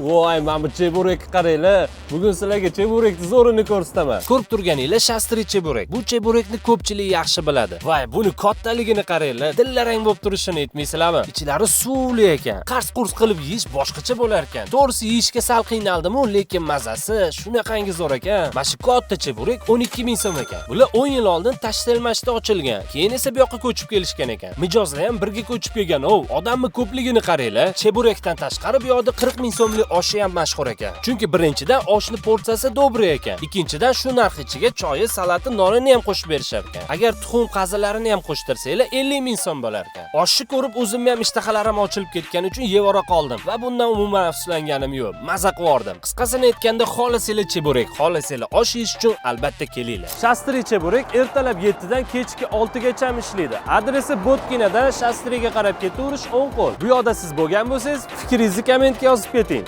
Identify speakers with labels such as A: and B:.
A: Voy, mana bu cheburekni qaranglar. Bugun sizlarga cheburekni zo'rini ko'rsataman. Ko'rib turganinglar Shastri cheburek. Bu cheburekni ko'pchilik yaxshi biladi. Voy, buni kattaligini qaranglar. Dillarang bo'lib turishini aytmaysizlarmi? Ichlari suvli ekan. Qars-qurs qilib yeyish boshqacha bo'lar ekan. To'g'risi, yeyishga sal qiynaldim-u, lekin mazasi shunaqangi zo'r ekan. Mana shu katta cheburek 12 ming so'm ekan. Bular 10 yil oldin Tashtelmashda ochilgan. Keyin esa bu yoqqa ko'chib kelishgan ekan. Mijozlar ham birga ko'chib kelgan. Ov, odamni ko'pligini qaranglar. Cheburekdan tashqari bu yoqda 40 ming so'mlik oshi ham mashhur ekan. Chunki birinchidan, oshni porsiyasi добрый ekan. Ikkinchidan, shu narx ichiga choyi, salati, nonini ham qo'shib berishar ekan. Agar tuxum qazilarini ham qo'shtirsanglar, 50 ming so'm bo'lar ekan. Oshni ko'rib o'zimni ham ishtahalarim ochilib ketgani uchun yevora qoldim va bundan umuman afsuslanganim yo'q. Maza qivordim. Qisqasini aytganda, xohlasanglar cheburek, xohlasanglar osh yeyish uchun albatta kelinglar. Shastri cheburek ertalab 7 dan kechki 6 gacha ishlaydi. Adresi Botkinadan Shastriga qarab ketaverish, o'ng qo'l. Bu yoqda siz bo'lgan bo'lsangiz, fikringizni kommentga yozib keting.